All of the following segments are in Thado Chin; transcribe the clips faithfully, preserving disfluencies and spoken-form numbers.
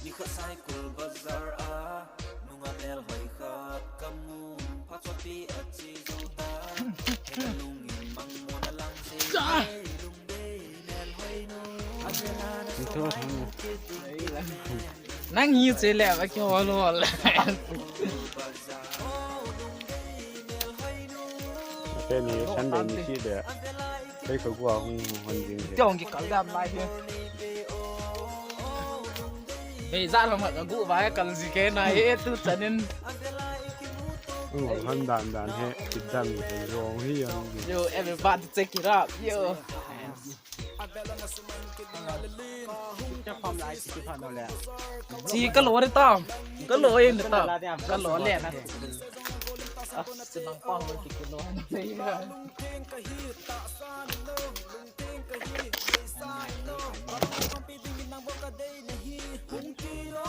Nikhat Saikul bazar a nunga melhoi khat kamu, phachopi achi jou ta. Heka lungin mangmona lang jing, lungbei melhoi nu. Nang hi che le ba ki hol hol. Ate ni Sunday ni si de. Kei ko gua hung hung hung jing. Tiong ki kal dam lai hi. Bei za lo ma ka gu ba kal ji ke na he tu chanin. Hung hung dan dan he, ti dan ni jong hi yang. Yo, everybody check it out. Yo. Chi ka lo re ta. Ka lo e ta. Ka lo le na. Ah, si nang pa ho ki ki lo.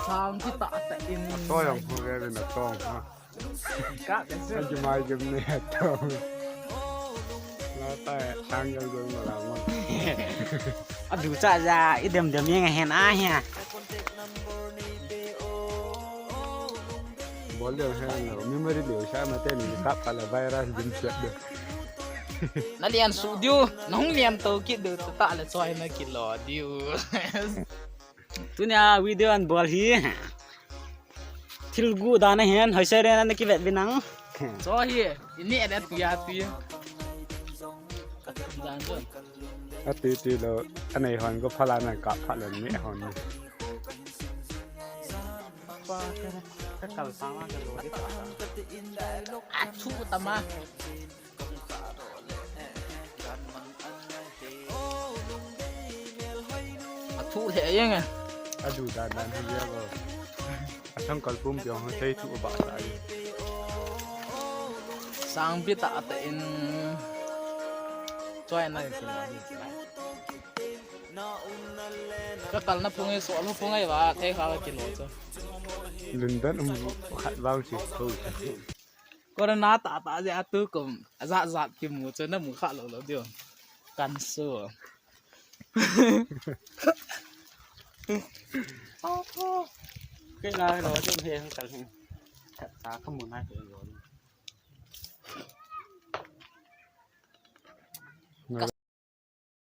Sang kita ta in. To yang hu re na to. Ka, ka, ka. Aji mai jum ne to. La ta, tang jum jum la mo. Adu cha ja, i dem dem yang hen a hia. Bol le hen lo, memory le sa ma te ni ka pa la virus din chet de. Na lian su diu, na hung lian to kit diu, ta le choi na kilo diu. Tunia video an bol hi. Thil gu dan a hin, hoi se re na ki vet bi nang. Cho hi, ini edit ku ya tu. Dan cho. Ati ti lo, anei hon ko phala nan ka phala ni hon. Pa ka, ka kal sa ma ka lo di ta. A chu ta ma. A thu lheh jeng e. A du dan dan hi jeng o. A thang kal pum piong ho thei thu ba ta e. Sang pi ta ta in. Choi na ki na. Ka kal na phung e so lo phung e ba thei kha ki lo cho. Lun dan um khat bang si tho. Corona ta ta je atu kum, ajat jat kimu chu namu kha lou lou diu. Kan su. Kei la lo chu he kal he. Sa kamu na.